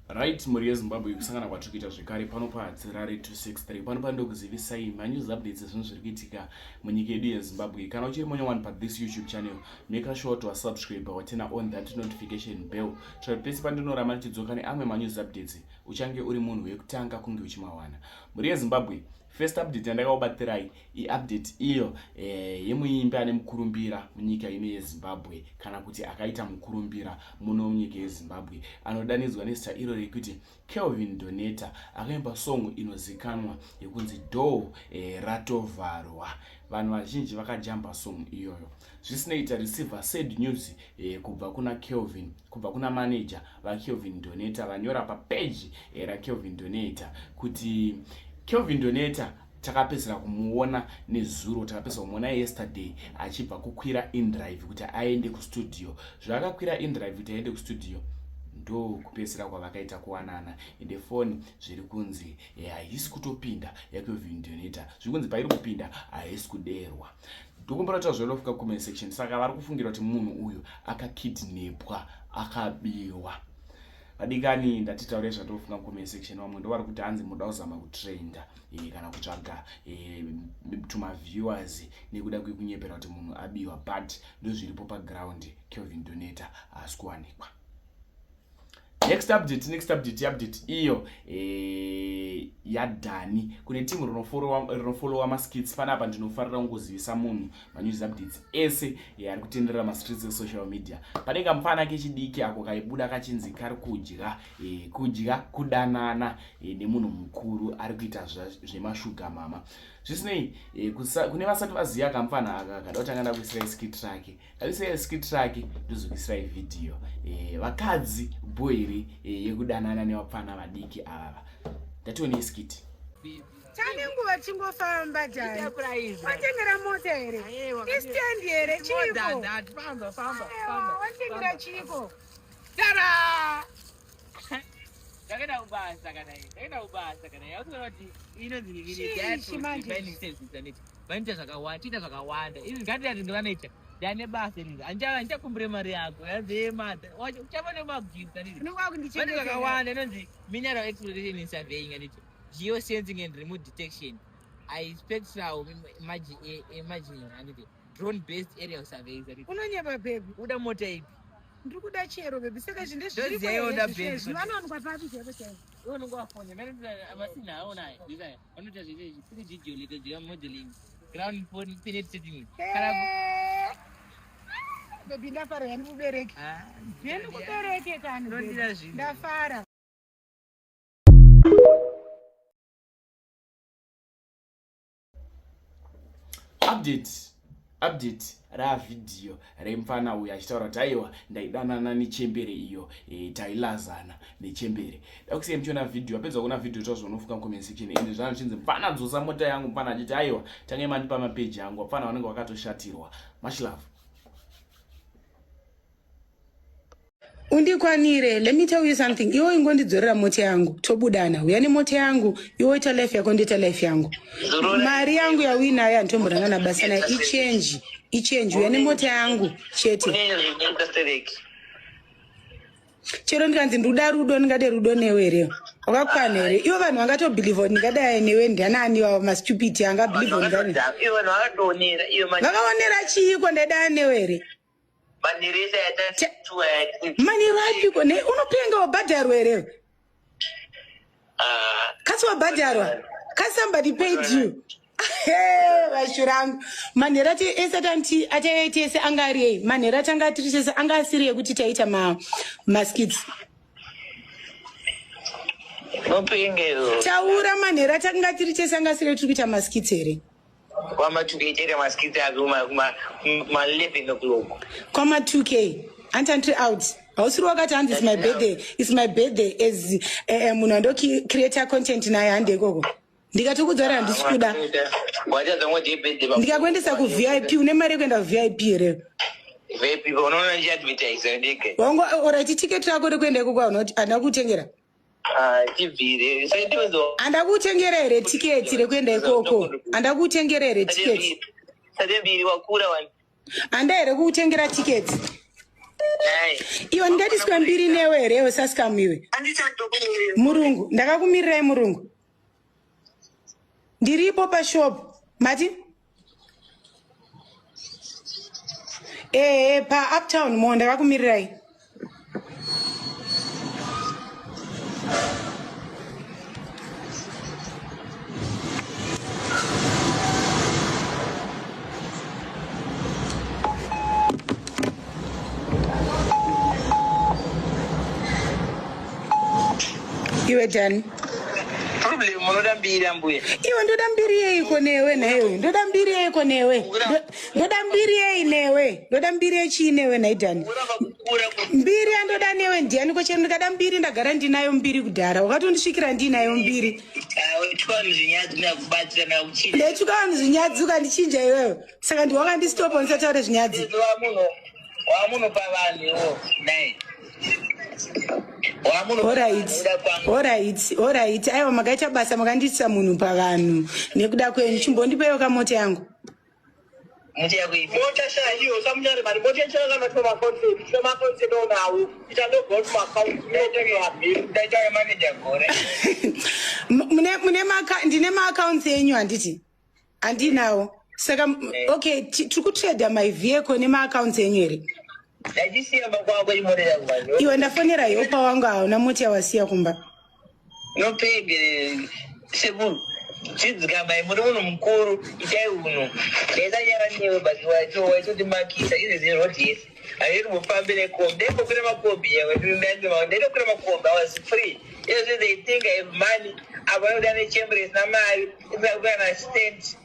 Right, mhuri yeZimbabwe, kusangana kwatiri kuita zvekare pano paHatirare 263. Pano pandokuzivisai manews updates ezvinhu zviri kuitika munyika yedu yeZimbabwe. Kana uchiri munyowani pathis YouTube channel, make sure to subscribe waturn on that notification bell kuitira kuti pese pandinoramba ndichidzoka neamwe manews updates uchange uri munhu wekutanga kunge uchimawana. Mhuri yeZimbabwe, first update yandakakubatirai iupdate iyo yemuimbi ane mukurumbira munyika ino yeZimbabwe, kana kuti akaita mukurumbira muno munyika yeZimbabwe, anodanidzwa nezita iro rekuti Kelvin Doneta, akaimba song inozikanwa yekunzi Door Ratovharwa. Vanhu vazhinji vakajamba song iyoyo. Zvisinei, tareceiver sad news kubva kuna Kelvin, kubva kuna manager vaKelvin Doneta, vanyora papage raKelvin Doneta kuti Kelvin Doneta takapedzera kumuona nezuro, takapedzera kumuona yesterday achibva kukwira indrive kuti aende kustudio. Zvaakakwira indrive kuti aende kustudio, ndo kupedzisira kwavakaita kuwanana. Ende foni zviri kunzi haisi kutopinda yaKelvin Doneta, zviri kunzi pairi kupinda haisi kuderwa. Ndokumbira kuti zvaunofika comment section. Saka vari kufungira kuti munhu uyu akakidnapwa, akabiwa. Vadikani, ndatitaure zvatofunga comment section. Vamwe ndo vari kuti hanzi muda kuzama kutrenda kana kutsvaga tumaviewers nekuda kwekunyepera kuti munhu abiwa, but ndozviripo paground. Kelvin Doneta haasi kuwanikwa. Next update, next update, update iyo yaDhani kune timu rinofollowa maskits panapa. Ndinofarira kungozivisa munhu manews updates ese ari kutenderera mastreets esocial media. Pane kamufana kechidiki ako kaibuda kachinzi kari kudya kudya kudanana nemunhu mukuru ari kuita zvemashuga mama. Zvisinei, kune vasati vaziva kamufana aka, kada kutanga ndakuisirai skit rake. Ndakuisirai skit rake, ndozokuisirai vhidhiyo. Vakadzi bho here yekudanana nevapfana vadiki avava? Ndationei skit. Tane nguva chingofamba jai. Watengera mota here? Istand here? Chiko? Watengera chiko? Tara! Ndakaenda kubasa kana ndakaenda kubasa kana yakuona kuti inonzi Chii manje? mining services aneti vanoita zvakawanda, tiita zvakawanda. Izvi ngatiti vanoita ndane basa ini, handichakumbire mari yako yanzemada uchava nemagifts aneti Unonga vane kundichengetera. zvakawanda. Inonzi mineral exploration and surveying aneti geosensing and remote detection, spectral imaging aneti drone based aerial surveys aneti. Unonyeba baby. Uda mota ipi? Ndiri kuda chero baby. Saka zvinhu Ndoziva iwe uda Benz. Zvinowanikwa papi chaipo chaipo? Iwe unonga wafona masina aona vanoita zvese izvi, 3D geological modeling, ground penetrating kana Baby, ndafara yani mubereki. Ah, Ndikubereke kani, baby. Ndondira zvinhu. Ndafara. Update ravhidhiyo remufana uyu achitaura kuti aiwa, ndaidanana nechembere iyo, tailazana nechembere. Dakusiyai muchiona vhidhiyo. Apedza kuona vhidhiyo, tazvaunofuka mucomment section. Ende zvana zvichinzi mufana dzosa mota yangu, mufana achiti aiwa, tangai mandipa mapeji angu. Vapfana vanenge vakatoshatirwa. Much love. Undikwanire, let me tell you something. Iwe ingondidzorera mota yangu, tobudana. Uya nemota yangu, iwe ita life yako, ndoita life yangu. Mari yangu yauinayo handitomboranga nabasa nayo. Ichange, ichange. Uya nemota yangu chete. Chero ndikanzi ndoda rudo, ndingade rudo newe here? Wakakwana here? Ivo vanhu vangatobhilivha kuti ndingadai newe ndianani ivavo mastupid angabhilivha kuti ndingade? Ivo vanhu vakatoonera iyo. Vakaonera chiiko? Ndaidaya newe here? Maniro apiko? Ne unopenga, wabhadharwa here? Kasi wabhadharwa? Kasi somebody paid you? Vashurangu, manhero ati ese atanti ataiti ese anga ari ei? Manhero atanga tiri tese anga asiri ekuti taita maskits. Taura, manhero atanga tiri tese anga asiri tiri kuita maskits here? Kwama2K maskits ake kuma 11 o'clock. Kwama 2K anti andiri out. Hausiri wakati hanzi it's my birthday, it's my birthday as munhu andocreata content naye, hande ikoko. Ndikatokudza kuti handisi kuda. Ndikakuendesa kuVIP, une mari yekuenda kuVIP here? VIP unoona ndichiadvertise ndege. Wangu, alright, tiketi rako rekuenda ikoko handina kutengera. Tibvire. Handa kutengera here tiketi rekuenda ikoko? Handa kutengera here tiketi? Sate mbiri wakura wani. Handa here kutengera tiketi? Iwe ndingatiswe mbiri newe here iwe saskamu iwe? Murungu, ndakakumirirai murungu. Ndiripo pashop. Mati? Ehe, pa Uptown Mall ndakakumirirai. Iwe Dani. Problem unoda mbiri ambuya. Iwe ndoda mbiri yeiko newe nhaiwe? Ndoda mbiri yeiko newe? Ndoda mbiri yei newe? Ndoda mbiri yechii newe nhai Dani? Mbiri yandoda newe ndiani ko chero ndikada mbiri ndagara ndinayo mbiri kudhara. Wakatondisvikira ndinayo mbiri. Ndaituka vanhu zvinyadzi ukandichinja iwewe. Saka ndiwe wakandistopa ndisataure zvinyadzi. Alright, alright, alright. Aiwa makaita basa makandiitisa munhu pavanhu nekuda kwenyu. Chimbondipeiwo kamota yangu. Mota yako ipi? Mota sha iyo samunyari mari mota ichava kana tuma maconcept tuma maconcept onawo ichandobva kuti maakaunti Ndaita manager gore. Mune mune maka ndine maaccounts enyu handiti? Handinawo. Saka okay, tiri kutrader my vehicle nemaaccounts enyu here? Ndachisiya makwako imota yako manje. Iwe ndafonera yopa wangu hauna mota yawasiya kumba. Nopege sekuru. Chidzikamai muri munhu mukuru itai uno. Ndaisanyara newe but waitotimakisa izvezvi road yese. Handiti mufambe nekombi. Ndaimbokwira makombi yawe. Ndaitokwira makombi. I was free. Izvezvi they think I have money. Apa vanoda nechembere isina mari. Isina kukwira na cent.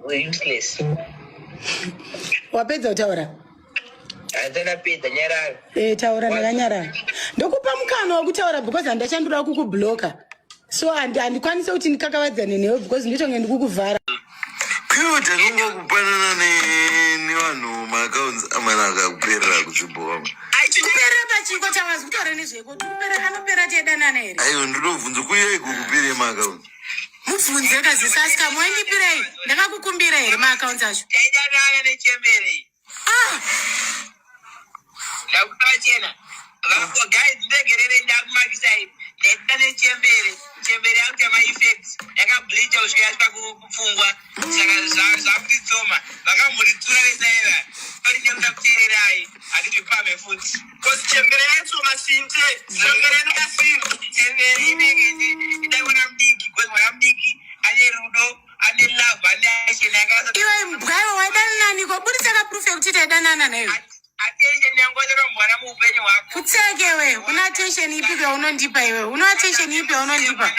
We're useless. Wapedza kutaura? Handisandapedza nyarara. Eh, taura ndakanyarara. Ndokupa mukana wekutaura because handachandoda kukubloka. So handikwanisi kuti ndikakavadzane newe because nditonge ndikukuvhara. Kwiwo takonga kupanana nevanhu maaccounts amana akakuperera kutsvimbo wamwe. Kuperera pachiko chawazi kutaura nezveko. Tikupera anopera tiedanana here? Aiwa ndinobvunza kuyeiko kupere maaccounts. Mubvunze kazi Sasika moindipirei? Ndakakukumbira here maaccounts acho? Taidanana nechembere. Ah! Ndakutochena. Vako guys ndegerere ndakumakisai. Ndaita nechembere. Chembere yangu chama effects. Yakableacha kusvika yasvika kupfungwa. Saka zvakutitsoma. Vakambonditsura vesaiva. Tori nekuda kuteererai. Handizvipamhe futi. Cause chembere yaitsoma sinte. Chembere inoda sinte. Chembere inenge ida mwana mudiki. Cause mwana mudiki ane rudo, ane love, ane action yakasa. Iwe mbwa iwe waidanana naniko? Buritsa ka proof yekuti taidanana naiwe. Attention yangu achatombowana muupenyu hwako. Kutseke we, una attention ipi yaunondipa iwe? Una attention ipi yaunondipa?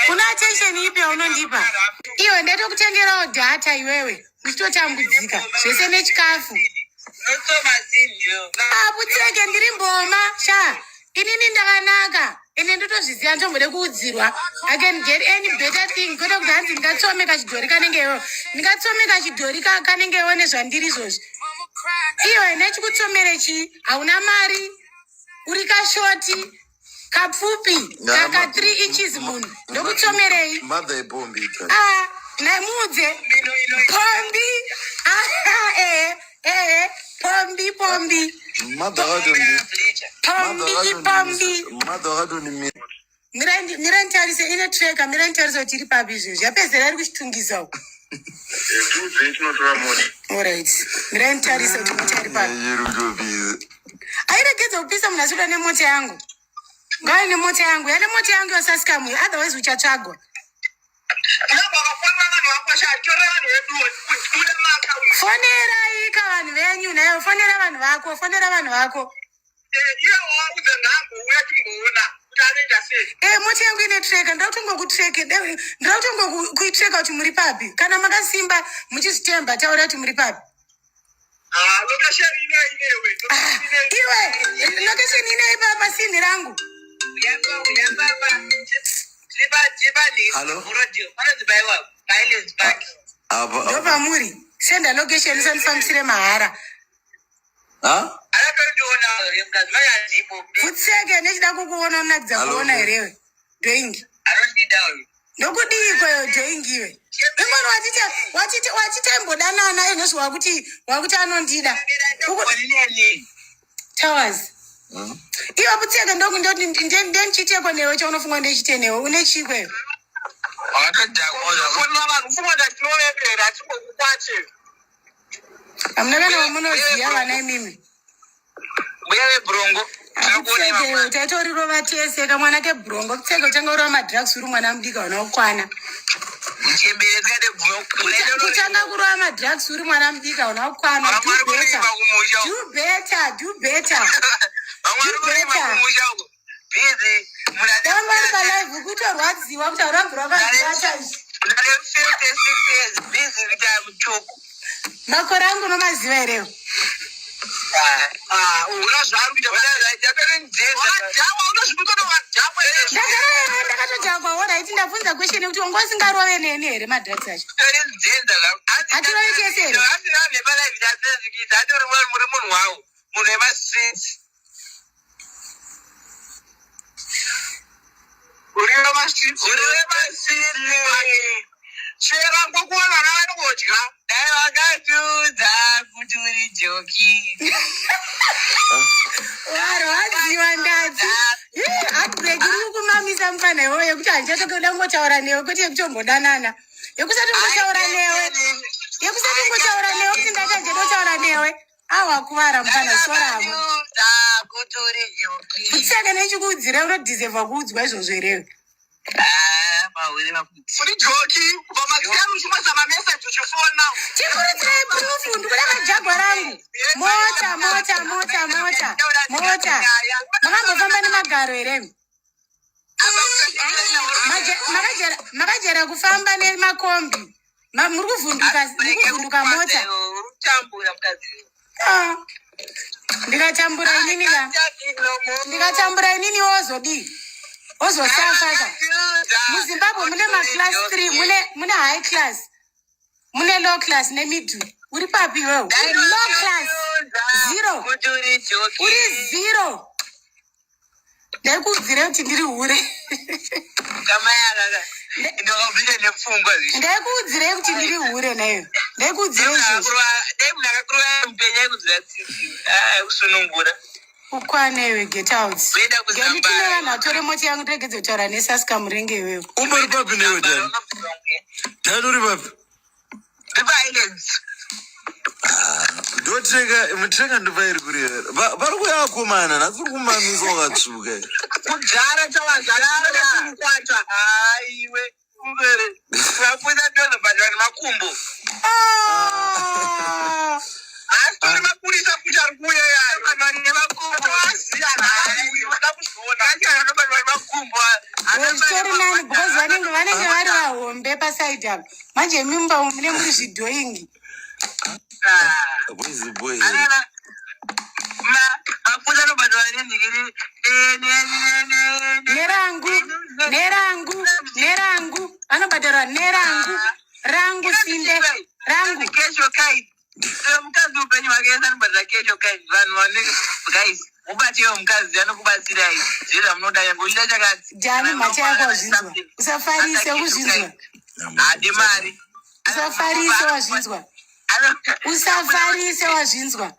Una attention ipi yaunondipa? Iwe ndatokutengerawo data iwewe, ndichitotambudzika zvese nechikafu. Ah, putseke ndiri mboma sha. Inini ndakanaka. Ine ndotozviziva ndombode kuudzirwa. I can get any better thing. Kwete kuti hanzi ndingatsome kachidhori kanenge iwewe. Ndingatsome kachidhori kanenge iwewe nezvandiri izvozvi. Iwe nechikutsomere chii? Hauna mari, uri kashoti, kapfupi, kaka 3 inches munhu. Ndokutsomerei? Mother ipombi ita. Ah, naimudze. Pombi. Ah, eh, eh, pombi, pombi. Mother wakatondi. Pombi, pombi. Mother wakatondi. Mira nditarise ine tracker, mira nditarise kuti iri papi izvezvi. Yapedzera iri kuchitungiza uko. Alright. Mira nditarise kuti mota iri papi. Yerutopisa. Airegedza kupisa munhu asikuda nemota yangu. Ngauye nemota yangu. Yane mota yangu yosasikamu. Otherwise uchatsvagwa. Fonera ika vanhu venyu nayo. Fonera vanhu vako. Fonera vanhu vako. Eh, mota yangu ine tracker. Ndoda kutongokutreke. Ndoda kutongokuitreka kuti muri papi. Kana makasimba muchizvitemba taura kuti muri papi. Ah, location Ah, iwe location inei papa sinhi rangu. Hello? Apa. Ndopamuri. Senda location usandifambisire mahara. Ha? Futseke nechida kukuona unakidza Hello? kuona herewe. Doing. Ndokudii kweyo joingiwe? Ingoni watiti watiti watiti aimbodanana enozvi wakuti wakuti anondida. Towers. Iwe putseke ndoku ndendichiteko newe chaunofunga ndechite newe une chii kweyo? Hamuna kana wamunoziva vana imimi. Mbuya vebrongo. Akutseke taitorirova tese kamwana kebrongo kutseke uchanga urova madrugs uri mwana mudiki hauna kukwana. Muchembere dzikade Kutanga kurova madrugs uri mwana mudiki hauna kukwana. Do Vamwe vari better. kurima kumusha uko. Do better, do better. Vamwe vari Do kurima better. kumusha uko. Busy. Vamwe vari palive kutorwadziwa kuti hauna mvura wakazvibata izvi. Munhu ane 56 years busy kuita mutuku. Makore angu unomaziva herewo? Ndagara here ndakatodhakwa alright ndabvunza question yekuti wanga usingarove neni here madrugs acho. Hatirove tese here? Muri munhu wawo munhu wemastreets Uri wemastreets. uri wemastreets. Chera ngokuona vana vanongodya. Dai vakatiudza kuti uri joki. Warwadziwa ndati. Heartbreak iri kukumamisa mufana iwoyo yekuti handichatoda kungotaura newe kwete yekutombodanana. Yekusati kungotaura newe. Yekusati kungotaura newe kuti ndati handichada kutaura newe. Awakuvara mufana soramo. Vakatiudza kuti uri joki. Kutseka nechikuudzira unodhizevha kuudzwa izvozvo herewe. Ah, mahure makuti. Uri joki. Kubva masikati uchimwesa mameseji uchifona. Chikurudzirai proof ndikuda majagwa rangu. Mota, mota, mota, mota, mota. Makambofamba nemagaro here? Makajera kufamba nemakombi. Muri kuvhunduka, muri kuvhunduka mota. Urikutambura mukadzi. Ah. Ndikatambura inini ka. Ndikatambura inini wozodii? Wozosafa ka. MuZimbabwe mune maclass 3, mune high class, mune low class nemiddle. Uri papi iwewe? Uri low class. Zero. Kuti uri joki. Uri zero. Ndaikuudzira kuti ndiri hure. Kamai akaka. Ndakabvisa nepfungwa zvi. Ndaikuudzirei kuti ndiri hure nayo. Ndaikuudzirei izvozvo. Dai munhu akakurova mupenya aikunzwira tsitsi. Ah, kusunungura. Ukwane iwe, get out. Kuenda kuzambara. Nganditume vanhu vatore mota yangu ndiregedze kutaura nesaska murenge iwewe. Umbori papi newe Dani? Dani uri papi? River Islands. Ndotenga mutenga ndopairi kureva. Vari kuuya vakomana nhasi uri kumamisa wakatsvuka. Kudhara tawazara kukwata. Aiwe. Mbere. Vapuza dozo but vanhu makumbo. Ah! Asi tori mapurisa kuti ari kuuya yayo. Vanhu vane makumbo. Tovaziva nhasi. Vada kuzviona. Vanhu vane makumbo. Zvitori nani because vanenge vari vahombe pasaidi apa. Manje imi mumba umu mune muri zvidhoingi. Boys boy. Anana. Ma mapuza anobhadhara nenhikiri. Ne ne ne ne ne. Nerangu, nerangu, nerangu. Anobhadharwa nerangu. Rangu sinde. Rangu. Kesho kai. Mukadzi upenyu hwake yese anobhadhara kesho kai. Vanhu vanenge guys mubatewo mukadzi anokubatsirai zviro zvamunoda nyangwe uchida chakati. Jani mhata yako wazvinzwa. Usafarise ukuzvinzwa. Hadi mari. Usafarise wazvinzwa. Usafarise wazvinzwa.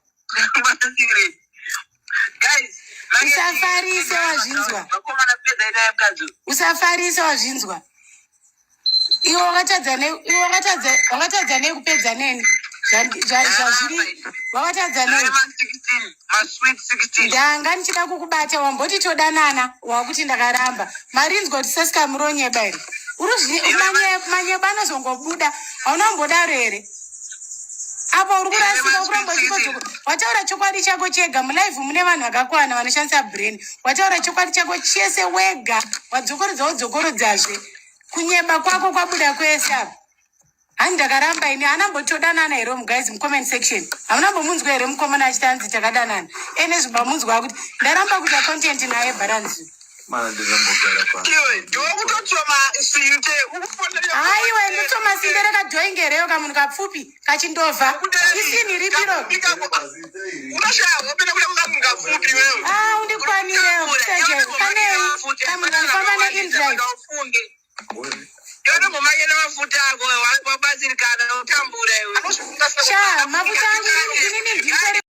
Guys, Usafarise wazvinzwa. Vakomana pedzai naye mukadzi. Usafarise wazvinzwa. Iwe wakatadza ne iwe wakatadza nei kupedza neni? Zvazviri wakatadza nei? Ma 16, ma sweet 16. Ndanga ndichida kukubata wamboti todanana wakuti ndakaramba. Marinzwa kuti sasika muronyeba here? Manyeba anozongobuda. Hauna kumbodaro here? Apa uri kurasika kuramba uchingodzoka. Wataura chokwadi chako chega mulive mune vanhu vakakwana vanoshandisa brain. Wataura chokwadi chako chese wega. Wadzokorodza wodzokorodzazve. Kunyeba kwako kwabuda kwese apa. Hani ndakaramba ini haana mbotodanana here guys mucomment section. Hamuna mbomunzwa here mukomana achiti hanzi takadanana. Ene zvibamunzwa kuti ndaramba kuita content naye bharanzi. Mana ndingambogara pano. Iwe ndiwe kutotsoma sinte. Ukufonera. Haiwa ndotoma sinde rakadhoingereyo kamunhu kapfupi kachindovha. Isini ripiro. Unoshaya hope nekuda kuka munhu kafupi iwewe. Ah, undikwanirewo. Kanei kamunhu kanofamba neindrive.